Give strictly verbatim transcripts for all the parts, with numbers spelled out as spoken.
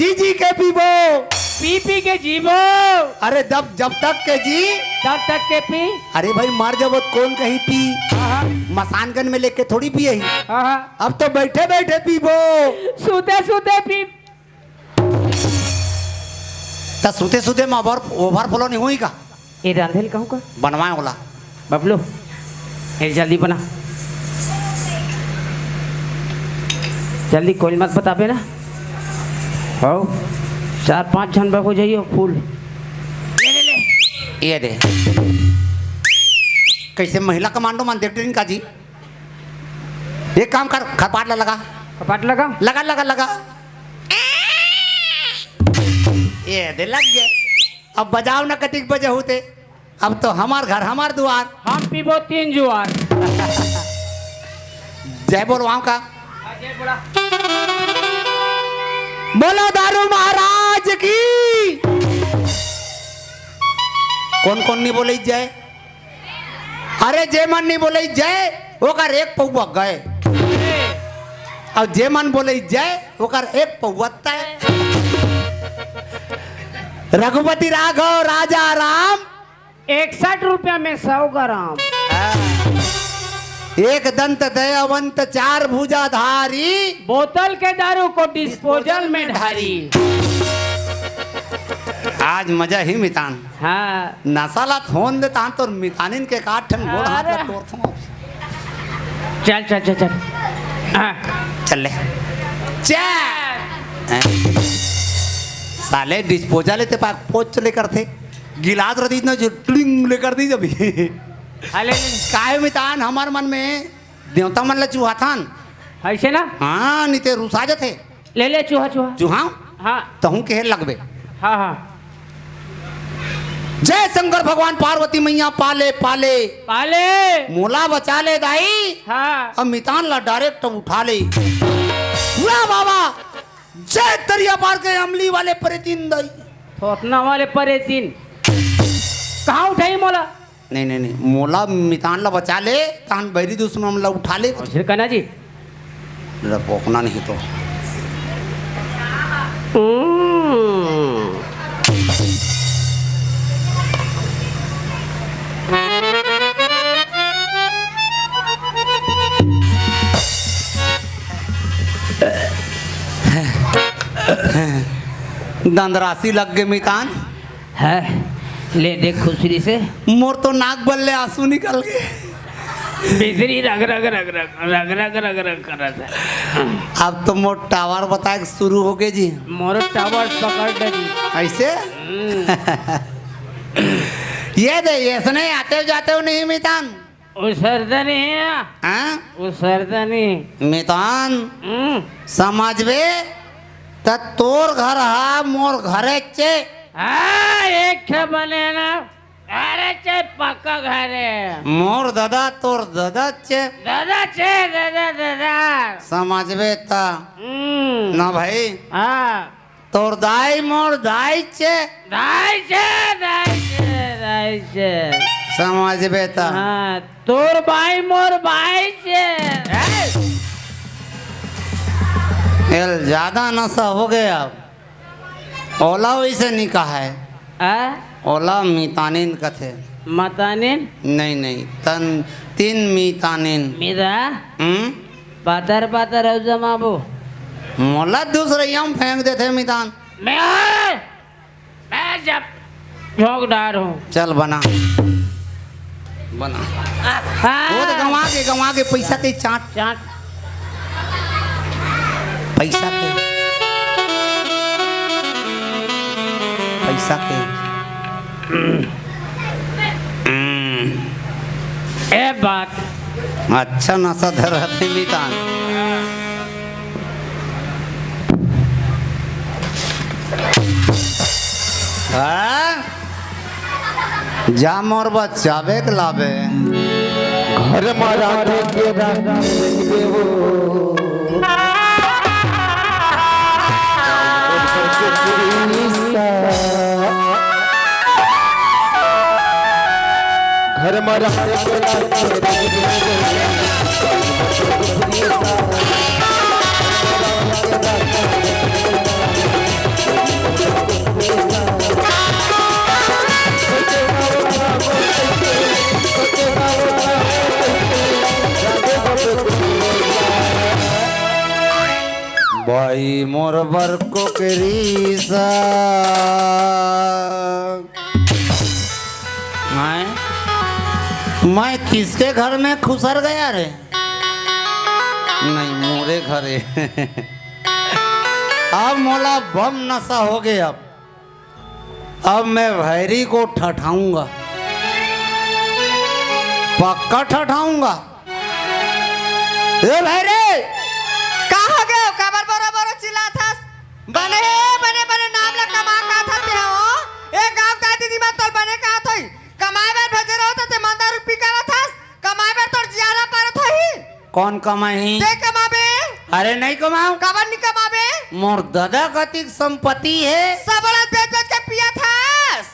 जी जी के पीबो। पी पी के जीबो। अरे जब जब तक के जी। तब तक के पी। अरे भाई, मर जबो त कोन कही पी? हाँ, हाँ। मसानगंज में लेके थोड़ी पिए ही। हाँ, हाँ। अब तो बैठे बैठे पीबो। सूते सूते पी। त सूते सूते में ओवर ओवरफ्लो नहीं होई का? ए रांधेल कहूँ का? बनवाए ओला। बबलू, ए जल्दी बना, जल्दी, कोई मत बताबे ना। हो, चार पांच झन बा हो जाइयो फूल। ये दे। कैसे महिला कमांडो मन देख डरिन का जी? एक काम कर, खपाट ला लगा। खपाट लगा? लगा, लगा, लगा। ये दे लग गए। अब बजाओ ना, कतिक बजे होते। अब तो हमार घर, हमार दुआर। हम पीबो तीन जुआर। जय बोल वहां का। बोलो दारू महाराज की। कौन कौन नहीं बोले जय? अरे जे मन नहीं बोले जय, ओकर एक पौवा गए। और जे मन बोले जय, ओकर एक पौवा तय। रघुपति राघव राजा राम। इकसठ रुपया में सौ ग्राम। हाँ। एक दंत दयावंत चार भुजाधारी। बोतल के दारू को डिस्पोजल में ढारी। आज मजा ही मितान। हाँ। नशा ला थोन दे तान तोर मितानिन के काट ठन गोड़ हाथ ला अरे। तोड़ थो। चल, चल, चल, चल। हाँ। चल ले। चल। हैं? साले डिस्पोजल ते पाक पोच ले करथे। गिलास रदी इतना जो ट्लिंग ले कर दी जब। अले ले। काहे मितान हमर मन में देवता मन ला चुहाथन। ऐसे ना? हाँ, नहीं ते रुसा जथे। ले ले चूहा, चूहा। चूहा? हाँ। तहूँ कहे लगबे। हाँ, हाँ। जय शंकर भगवान पार्वती मैया पाले, पाले। पाले। मोला बचा ले दाई। हाँ। अब मितान ला डायरेक्ट उठा ले। पूरा बाबा, जय दरिया पार के अमली वाले परेतीन दाई। थोथना वाले परेतीन। कहाँ उठाई मोला? नहीं, नहीं, नहीं, मोला मितान ला बचा ले, तान बैरी दुश्मन ला उठा ले। और फिर कहना जी? जरा भोंकना नहीं तो। हम्म। दंदरासी लग गे मितान। है, ले देख खुसरी से। मोर तो नाक बल ले आंसू निकल गे। बिजली रग रग रग रग, रग रग रग रग करत है। अब तो मोर टावर बताए के शुरू हो गे जी। मोर टावर पकड़ दे जी। ऐसे? हम्म। ये दे, ऐसने आते हो जाते हो नहीं मितान। उसरता नहीं है। हाँ? उसरता नहीं। मितान, हम्म। समझबे, त तोर घर हा मोर घरे चे। हाँ, एक ठे बने ना। अरे चे पक्का घर है। मोर दादा तोर दादा चे। दादा चे, दादा, दादा। समझबे त। हम्म। ना भाई। हाँ। तोर दाई मोर दाई चे। दाई चे, दाई चे, दाई चे। समझबे त। हाँ, तोर बाई मोर बाई चे। ए! एल ज्यादा नशा हो गया। ओला वैसे नहीं कहा है। आ? ओला मितानिन कथे। मतानिन? नहीं, नहीं, तन तीन मितानिन। मिदा? हम्म? पातर पातर अउ जमाबो। मोला दूसरे यम फेंक देथे मितान। मैं, मैं जब झोंक डार हूँ। चल बना। बना। हाँ। वो तो गंवा के, गंवा के पैसा के चाट। चाट। पैसा के। पैसा के। हम्म। ए बात। अच्छा नशा धरत हे मितान। हाँ? जा मोर बच्चा बेक लाबे। घर मा राखे के राखे देबो। घर मा राखे के राखे देबो। आई मोर बर कुकरी सा। मैं, मैं किसके घर में खुसर गया रे? नहीं, मोरे घरे। अब मोला बम नशा हो गया। अब मैं भैरी को ठठाऊंगा, पक्का ठठाऊंगा। ए भैरी! का हो गयो? काबर बोरो बोरो चिल्लात हस? बने, बने, बने नाम ला कमा का था ते हो? ए गांव का दीदी मन तोर बने का थोई? कमाए बर भेजे रहो त ते मंदा रूपी का थस? कमाए बर तोर जियारा परत होही। कौन कमाही? ते कमाबे। अरे नहीं कमाओ। काबर नहीं कमाबे? मोर दादा कतिक संपत्ति है। सबला बेच बेच के पिया थस।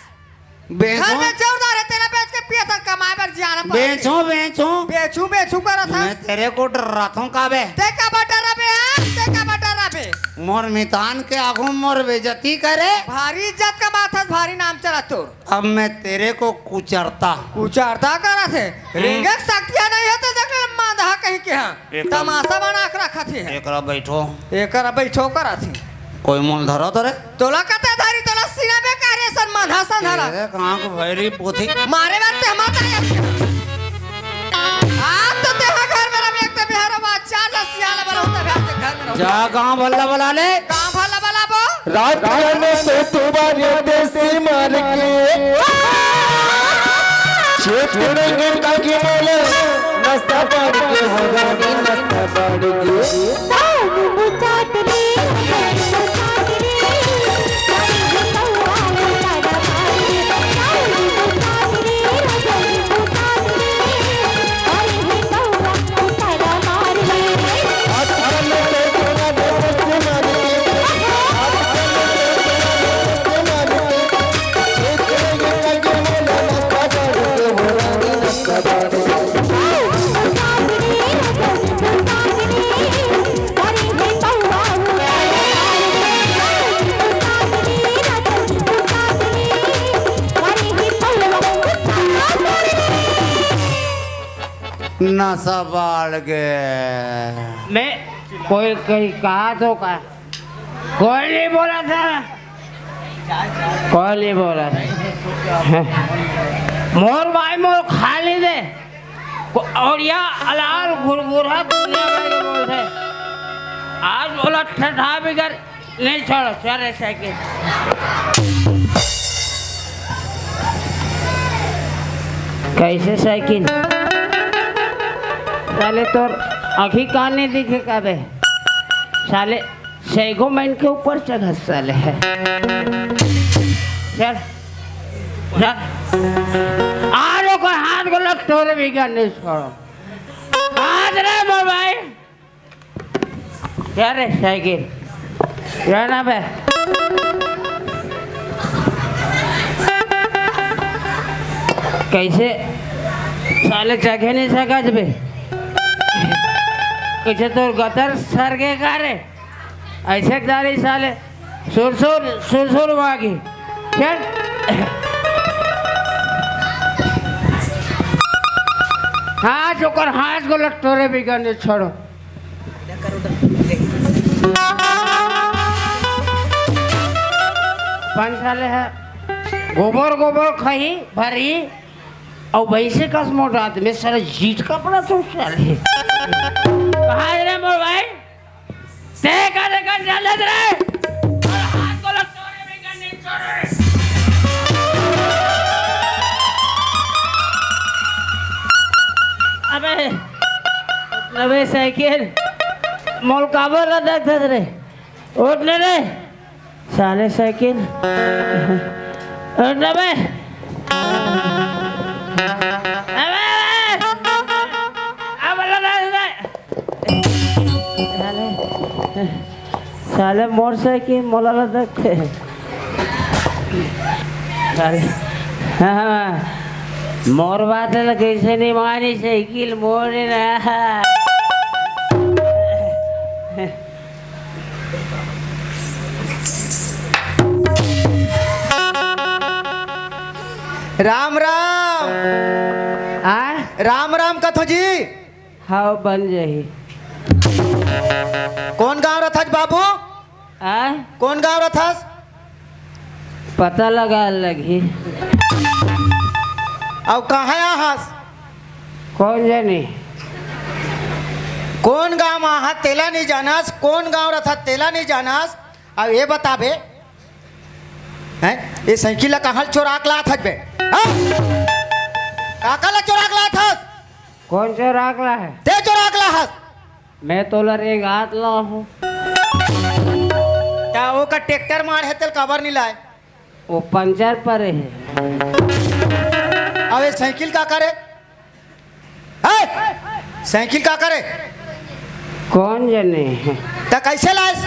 बेचो। घर में जोरदार है, तेला बेच के पिया थस, कमाए बर जियारा परत। बेचो, बेचो। बेचू, बेचू करत हस। मैं तेरे को डराता हूँ काबे। ते काबर डराबे, हाँ? ते काबर डराबे? मोर मितान के आगू मोर बेइज्जती करे। भारी इज्जत कमात हस, भारी नाम चला तोर। अब मैं तेरे को कुचरता। कुचरता करत हे। हम्म। रेंगे के शक्तिया नहीं होते, देख ले, मांधा कहीं के, हाँ। एक तमाशा बना के रखत हे। एकरा बैठो। एकरा बैठो करत हे। कोई मोल धरो तो रे। तोला कते धरी, तोला सीना बेकार हे, सन मांधा सन धरा। अरे, कहाँ को भैरी पोथी? मारे बार ते हम आता है। आज तो तेहा घर में रह, एक तो बिहार में चार दस सियाला बना होता है, घर में रहो। जा, गांव भल्ला बला ले। गांव भल्ला बला बो। रात में तो तुम्हारे देसी मार के छेद करेंगे ताकि बोले नस्ता पाड़ के हो रानी नस्ता पाड़ के। नशा बाढ़ गे। मैं कोई कहीं कहा तो का? कोई नहीं बोला था, कोई नहीं बोला था। मोर भाई मोर खाली दे। को-, और या अलाल घुरघुरा दुनिया भर के बोलते। आज बोला ठठा बिगर नहीं छोड़ो, चल रे साइकिल। कैसे साइकिल? साले तोर आँखी कान नहीं दिखे का बे? साले सैगो मन के ऊपर चढ़त साले है। चल, चल। आज ओकर हाथ गलत तोरे बिगर नहीं छोड़ो। आज रे मोर भाई। क्या रे साइकिल? क्या नाम है? कैसे साले चघे नहीं सका जबे? कैसे तोर गतर सर के का रे? ऐसे दारी साले सुरसुर, सुरसुर वागी। चल। हाँ, जोकर हाथ को लटोरे बिगन छोड़ो। पंच साले है, गोबर, गोबर खही, भरी, और वैसे कस मोटा आदमी, साला जीट कपड़ा तो साले। कहाँ है रे मोर भाई? ते का देखा चलत रे? और हाथ को लग तोरे में गन्ने चोरे। अबे, अबे साइकिल, मोल काबर ला देख रे? उठ ले रे। साले साइकिल। उठ ना बे। अबे, अबे। अब लगा दे। साले, साले मोर साइकिल मोला ला देख। साले, हाँ, हाँ। मोर बात ला कैसे नहीं मानी, साइकिल मोर ना। राम राम। आ? राम राम कथो जी। हाँ, बन जाही। कौन गांव रथाज बाबू? आय? कोन गांव रथस? पता लगा लगही। अउ कहाँ आहस? कोन जनी? कोन गांव आहस तेला नहीं जानस, कोन गांव रथस तेला नहीं जानस। अउ ये बताबे, हैं? ये साइकिल ला कहाँ ले चोरा के लात हस बे? हाँ? काकर ला चोरा के लात हस? कोन चोरा के लाय हे? ते चोरा के लाय हस। मैं तोला रेंगात लाय हूँ। त ओकर ट्रैक्टर माड़े हे तेला काबर नहीं लाय? वो पंचर पड़े हे। अबे साइकिल काकर हे? हैं? साइकिल काकर हे? कोन जनी? त कइसे लायस?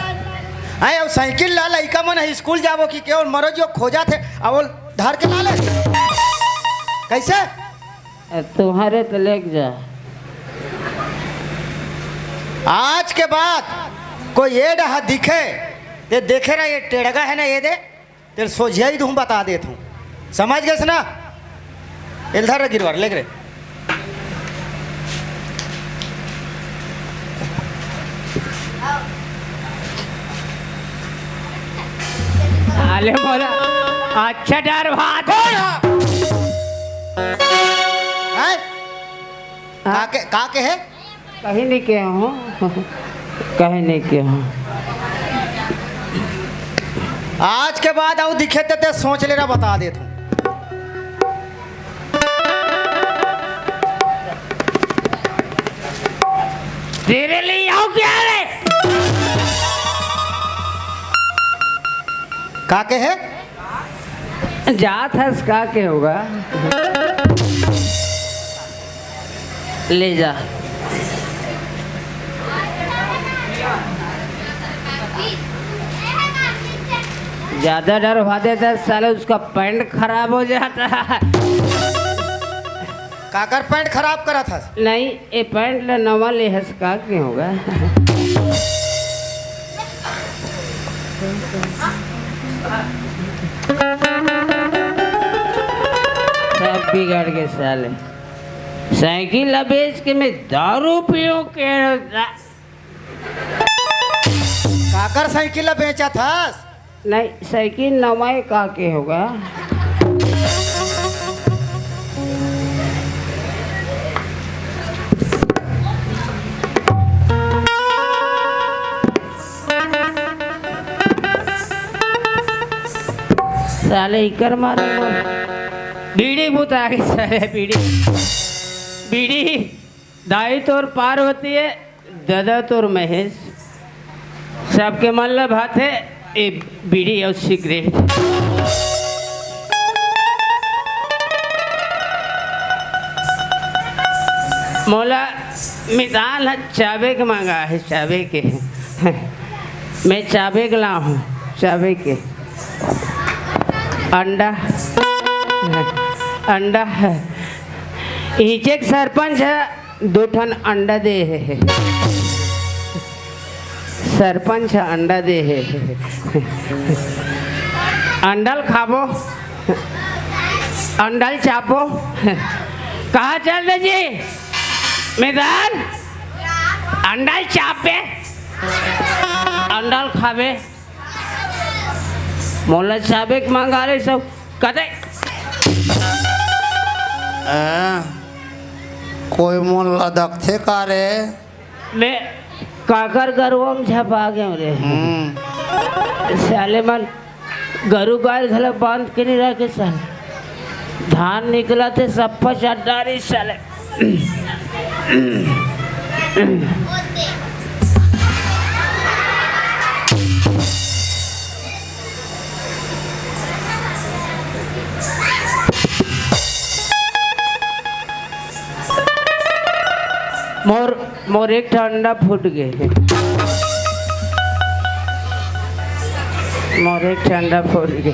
हैं, अब साइकिल ला लइका मन स्कूल जाबो कि केवल मरो जो खोजथे, अब वो धर के लाले। कइसे? ए, तुम्हारे तो लेके जा। आज के बाद कोई ये डहा दिखे, ते देखे रह, ये टेड़गा हे ना, ये दे, तेला सोझिया ही दूँ, बता देत हूँ। समझ गेस ना? एला धर रे गिरवा, लेके रे। अले मोला अच्छा डर भात। कोन हा? हैं? का के, का के हे? कहीं नहीं कहे हूँ। कहीं नहीं कहे हूँ। आज के बाद अउ दिखे ते, ते सोच ले रहा, बता देत हूँ। तेरे लिए आऊं क्या रे? का के हे? जात हस का के होगा? ले जा। ज्यादा डर हुआ देता साले, उसका पैंट खराब हो जाता। काकर पैंट खराब करत हस? नहीं, ये पैंट ला नवा ले हस का के होगा? सब बिगड़ गए साले। साइकिल ला बेच के मैं दारू पीऊं के। काकर साइकिल ला बेचत हस? नहीं, साइकिल नवाए का के होगा। साले इकर मारे बोल। बीड़ी बुता के साले बीड़ी। बीड़ी। दाई तोर पार्वती हे, ददा तोर महेश। सबके मन ल भाथे ए बीड़ी अउ सिगरेट। मोला मितान ह चाबे के मंगा हे, चाबे के। मैं चाबे के लाहूँ, चाबे के। अंडा, अंडा हे। इचे के सरपंच ह दो ठन अंडा दे हे। सरपंच ह अंडा दे हे। अंडा ल खाबो, अंडा ल चापो। कहाँ चल दे जी? मैदान अंडा ल चापे, अंडा ल खाबे। मोला चाबे के मंगा ले सब कते। आ, कोई मोला दखथे का रे? मैं काकर गरवा म झपा गेंव रे। हम्म। साले मन गरू गाय घला बांध के नहीं रखे साले। धान निकलथे सप्पा चड्डारी साले। मोर, मोर एक ठा अंडा फूट गे। मोर एक ठा अंडा फूट गे।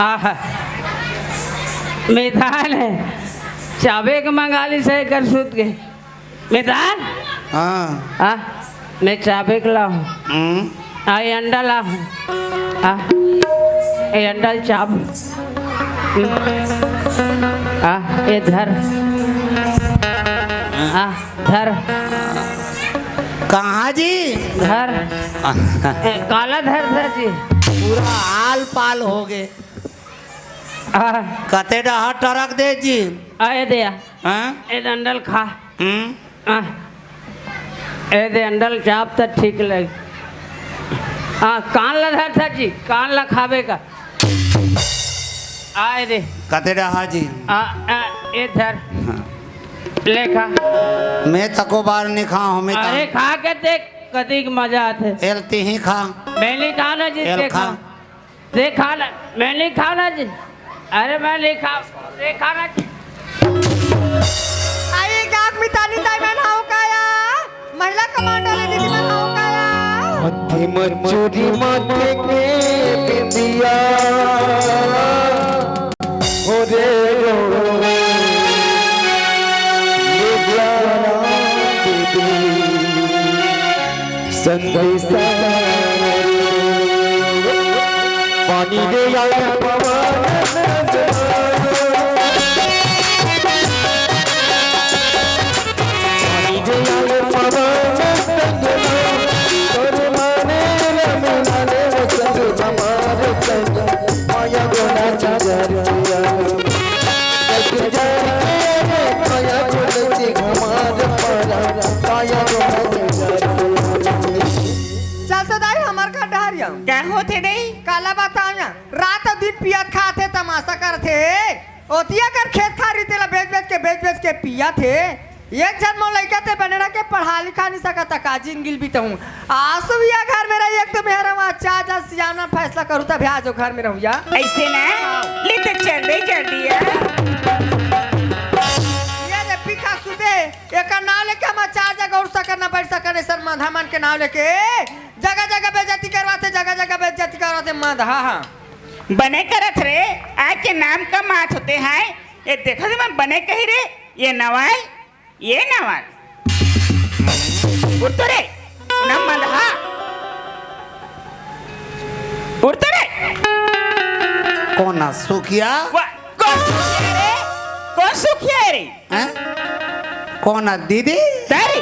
आहा, मैदान हे, चाबे के मंगा लिस हे कर सुत गे। मैदान? हाँ। आ, मैं चाबे के लाहूँ। हम्म। आ, ये अंडा लाहूँ। आ, ये अंडा ल चाप। हम्म। आ, ये धर। आ, धर। कहाँ जी? धर। ए, काला धर, धर जी। पूरा आल पाल हो गए। आ। कते डहा टरक दे जी। आ, ए दे आ। हाँ? ए दे अंडा ल खा। हम्म। आ। ए दे अंडा ल चाप त ठीक लग। आ, कान ला धर, धर जी, कान ला खाबे का। आ, ए दे। कते डहा जी। आ, आ, ए धर। हाँ। ले खा। मैं तको बार नहीं खा हूँ, मैं अरे, खा के देख, कतिक मजा आथे। एल तिही खा। मैं नहीं खा ना जी, एल देखा। खा। देखा ना, मैं नहीं खा ना जी। अरे, मैं नहीं खा, देखा ना जी। आई गाँव मितानी दाई मन हव काया, महिला कमांडो ले दीदी मन हव काया। हाथे म चूड़ी माथे के बिंदिया, हो रे रो, ये जाना दीदी, संदेशा पानी दे आया पवन। चल तो दाई, हमर घर डहरिया। का होथे दाई? काला बतावं, रात अउ दिन पियत खाथे, तमाशा करथे। ओतिया कर खेत खार रहिथे ला बेच बेच के, बेच बेच के पियत हे। एक झन मोर लइका ते बने रह के पढ़ा लिखा नहीं सकत, का जिंदगी ल बिताहूं। आसु भैया घर में रही, एक तो मेहर हुआ, अच्छा जा सियाना फैसला करूं, तब आज घर में रहूं या। ऐसे ना, ले तो चल दे जल्दी आ। ये रे पीखा सुते, एकर नाव लेके हम चार जगह उठ सकन, ना बैठ सकन, सर माधा मन के नाव लेके जगह जगह बेइज्जती करवाथे, जगह जगह बेइज्जती करवाथे, माधा, हाँ। बने करत रे, आके नाम कमात होते हैं। ये देखत मैं बने कही रे, ये नवाल, ये नवाल। उठ तो रे, ना मंदहा। उठ तो रे। कौन ना सुखिया? वाह, कौन सुखिया रे? कौन सुखिया रे? हैं? कौन ना दीदी? तेरी?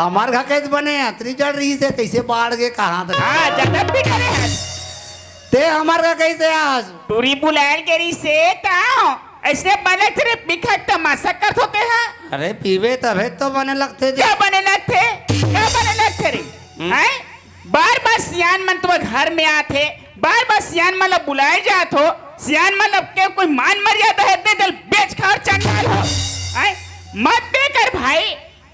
हमार घर कैसे बने? अतरी जड़ रही से कैसे बाढ़ के कहाँ तक? हाँ, जगत भी करे हैं। ते हमर का कैसे आज? टूरी बुलायल के रही से ताओ, ऐसे बने तेरे बिखर तमाशा करत होते हैं। अरे पीबे तभे तो बने लगथे जी। का बने लगथे? का बने लगथे रे? हम्म। हैं? बार-बार सियान मन तो घर में आथे, बार-बार सियान मन ला बुलाए जात हो, सियान मन ला के कोई मान मर्यादा है, दे दल बेच खा अउ चंडाल हो। हैं? मत पी कर भाई,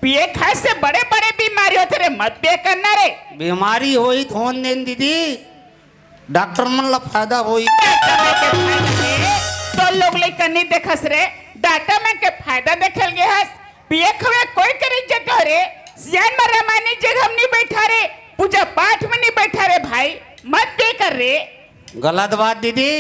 पिए खाए से बड़े-बड़े बीमारी होथे रे, मत पिए करना रे। बीमारी होई त होन देन दीदी, डॉक्टर मन ला फायदा होई। डॉक्टर मन के फायदा हे। तो लोग लइका नहीं देखस रे, डॉक्टर मन के फायदा देखे ल गे हस। पिए खुए कोई कर इज्जत हो रे, सियान म रामायण जगह म नहीं बैठा रे, पूजा पाठ में नहीं बैठा रे भाई, मत पिए कर रे। गलत बात दीदी,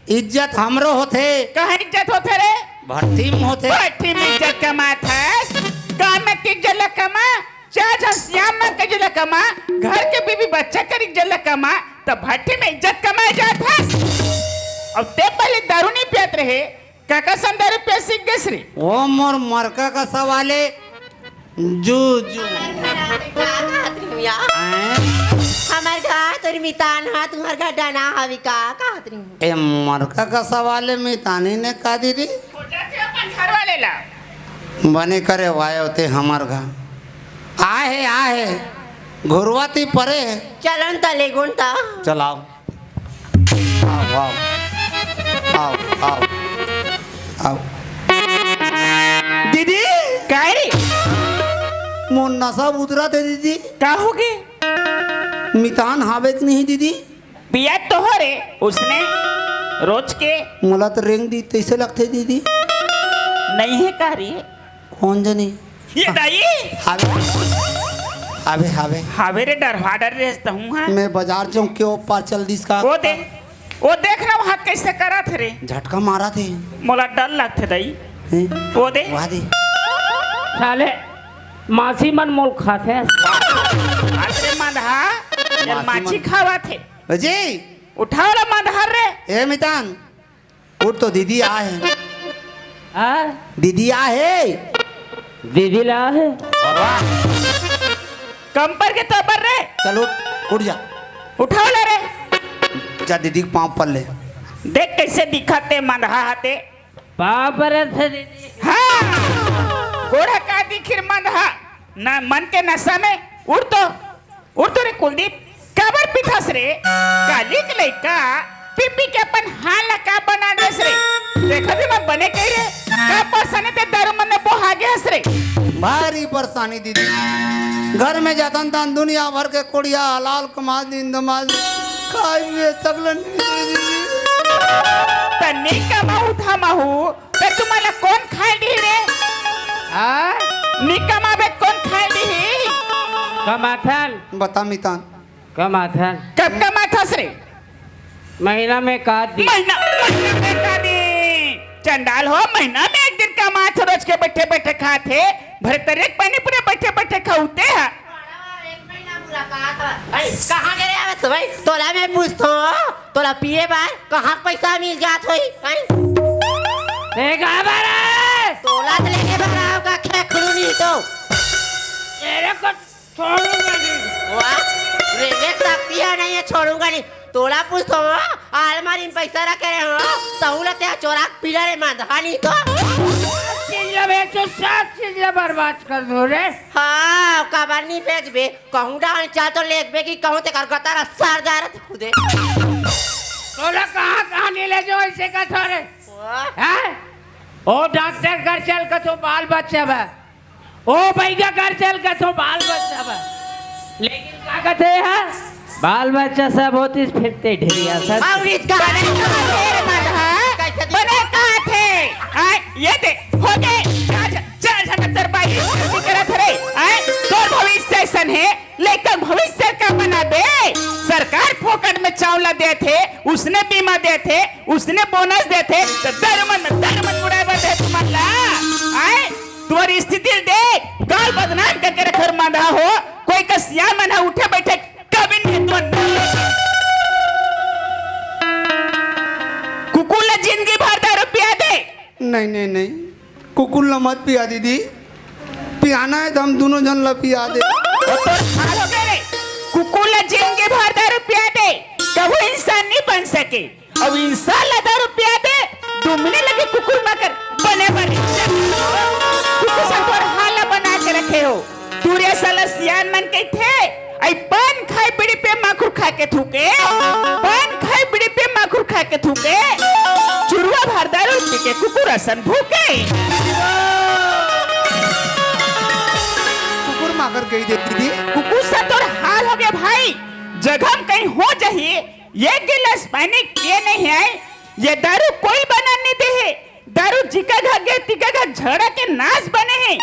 इज्जत हमरो होथे। कहाँ इज्जत होथे रे? भट्ठी में होथे। भट्ठी में इज्जत कमात हस, काम में के इज्जत ला कमा, चार झन सियान मन के इज्जत ला कमा, घर के बीबी बच्चा कर इज्जत ला कमा, त भट्ठी में इज्जत कमाए जात हस। अब ते पहले दारू नहीं पियत रहे, काकर सन दारू पिए सीख गेस रे? वो मोर मरका का सवाले, जू, जू। का कहत रही हूँ यार? हैं? हमर घर तोर मितान हा, तुम्हर घर डना हवे का कहत रही हूँ? ए मरका का सवाले मितानी ने का दीदी? खोजत हे अपन घर वाले ला। बने करे वायो ते हमर घर। आहे, आहे। घुरवा ती परे हे। चलन त लेगुन त। चलाओ। आओ, आओ। आओ, आओ। आओ। दीदी! काय रे? मोर नसा उतरत हे दीदी। का होगे? मितान हावे कि नहीं दीदी? पियत तो हो रे, उसने रोज के। मोला तो रेंग दी तैसे लगथे दीदी। नहीं हे का रे? कौन जनी? ये दाई? हावे, हावे, हावे। हावे रे, डरवा डर रे तहूँ हा। मैं बाजार जाऊँ, क्यों पार चल दिस का? वो दे, वो देख ना, वो हाथ कैसे करत हे रे? झटका मारत हे। मोला डर लगथे दाई। हैं? वो दे। वाह दे। साले, मासी मन मोल खाथे। अरे मंदहा, ये मासी माछी मन। खावत हे। अजी। उठाओ ला मंदहा रे। ए मितान। उठ तो दीदी आहे। आ? दीदी आहे। दीदी ला आहे। कम पर के तो बर रे। चल उठ, उठ जा। उठाव ला रे। जा दीदी के पाँव पर ले। देख कैसे दिखत हे मंदहा हाथे। पाँव पर से दीदी। हाँ, गोड़ का दिखिर मंदहा। ना मन के नशा में उठ तो। उठ तो रे कुलदीप, काबर पिथस रे? काली के लइका पी पी के अपन हाल ला का बना देस रे? देखा भी मैं बने कही रे, का परेशानी ते दारू मन में बोहा गे हस रे? भारी परेशानी दीदी, घर में जातन तन दुनिया भर के कोड़िया हलाल कमा दिन दमाद खाए हुए तगलन दीदी। तन्नी कमा उठा महू, त तुम्हारा कौन खाए दी रे? हाँ? नी कमाबे कौन खाए दी? कमाथन। बता मितान। कमाथन। कब कमाथस रे? महीना में का दिन। महीना, महीना में का दिन। चंडाल हो, महीना में एक दिन कमाथे, रोज के बैठे बैठे खाथे। भरे तरे पानी पूरे बैठे बैठे खाउते है। एक महीना मुलाकात है। अरे, कहाँ के रे आवे तू भाई? तोला मैं पूछता हूँ, तोला पिए बार कहाँ पैसा मिल जात होई? हैं? ए, कहाँ बार है? तोला तो लेके बार आओ का खेखड़ू नहीं तो। तेरे को छोड़ूंगा नहीं। वाह, रे, देख सकती है नहीं, ये छोड़ूंगा नहीं। तोला पूछता हूँ, अलमारी में पैसा रखे रहे हो, सहूलत है चोरा पीला रे मां धानी तो। चीज ला बेचो, सब चीज ला बर्बाद कर दो रे। हाँ, काबर नहीं बेचबे? कहूँ डाल चाल तो लेगबे कि कहूँ ते कर गतारा सर जा रहा खुदे। तोला कहाँ कहाँ नहीं ले जाओ इसे का छोरे? वाह। हैं? ओ डॉक्टर घर चल के तो बाल बच्चा बा। ओ भैया घर चल के तो बाल बच्चा बा। लेकिन का कहते हैं? बाल बच्चा सब होती फिरते ढेरिया सब। और इसका बने कहाँ थे रे मालहा? कैसे दी? बने कहाँ थे? आय, ये दे, हो गए। चार झन, चार झन अंदर बाई करत रे। आय, तोर भविष्य ऐसन है। लेकिन भविष्य का बनाबे, सरकार फोकट में चावला देथे, उसने बीमा देथे, उसने बोनस देथे, तो दर मन, दर मन उड़ाए बर दे तुमन ला। आय, तुम्हारी स्थिति देख, काल बदनाम करके रखर मांधा हो, कोई का सियान मन ह उठे बैठे कभी नहीं तो। कुकुर ला जिंदगी भर दारू पिया दे। नहीं, नहीं, नहीं। कुकुर ला मत पिया दीदी, पियाना है तो हम दोनों जन ला पिया दे। ओ तोर हाल हो गए रे, कुकुर ला जिंदगी भर दारू पिया दे, कभू इंसान नहीं बन सके। अब इंसान ला दारू पिया दे, दुमने लगे कुकुर मगर बने बर। कुकुर सा तोर हाल ला बना के रखे हो। तू रे साला सियान मन कहिथे, आई पान खाए बीड़ी पे माखुर खा के थूके, पान खाए बीड़ी पे माखुर खा के थूके, चुरुआ भर दारू पी के कुकुर असन भूके। कुकुर माखर कही दे दीदी। कुकुर सा तोर हाल हो गया भाई, जगह में कहीं हो जाही, ये गिलास पानी के नहीं है, ये दारू कोई बना नहीं दे है, दारू जिका घर गे, तिका घर झगड़ा के नाश बने हे।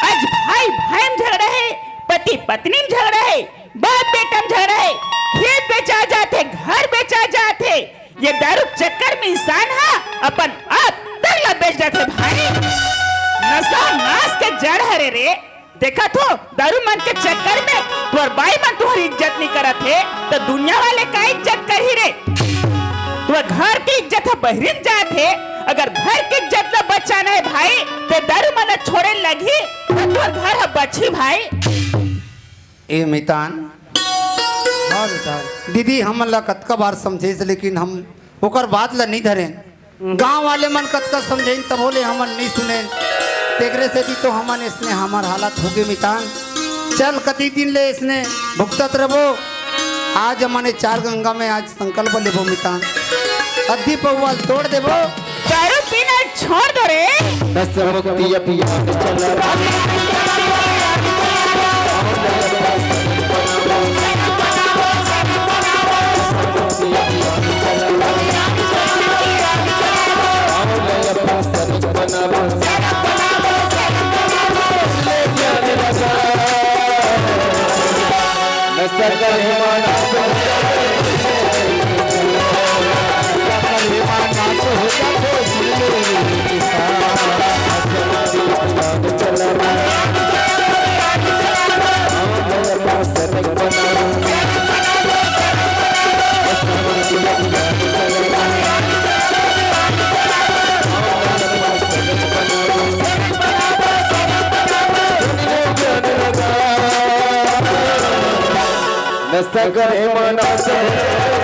आज भाई भाई में झगड़ा हे, पति पत्नी में झगड़ा हे, बाप बेटा में झगड़ा हे, खेत बेचा जाथे, घर बेचा जाथे। ये दारू के चक्कर में इंसान हा अपन आप तक ला बेच जाथे भाई। नशा नाश के जड़ हरे रे। देखत हो, दारू मन के चक्कर में तोर बाई मन तुहर इज्जत नहीं करत हे, तो दुनिया वाले का इज्जत करही रे? तोर घर के इज्जत ह बहिरिन जात हे। अगर घर के इज्जत ला बचाना है भाई, तो दारू मन ला छोड़े लगही, तो तोर घर ह बचही भाई। ए मितान, हाँ मितान। दीदी हमन ला कतका बार समझेस, लेकिन हम ओकर बात ला नहीं धरेन। गांव वाले मन कतका समझेन, तभो ले हमन नहीं सुनेन। तेकरे सेती तो हमन इसने हमर हालत होगे मितान। चल, कति दिन ले इसने भुगतत रबो। आज हमन ए चार गंगा में आज संकल्प लेबो मितान। अद्धी पौवा ल तोड़ देबो। दारू पीना छोड़ दो रे। दस मुक्ति अभियान चला। सकरे मना से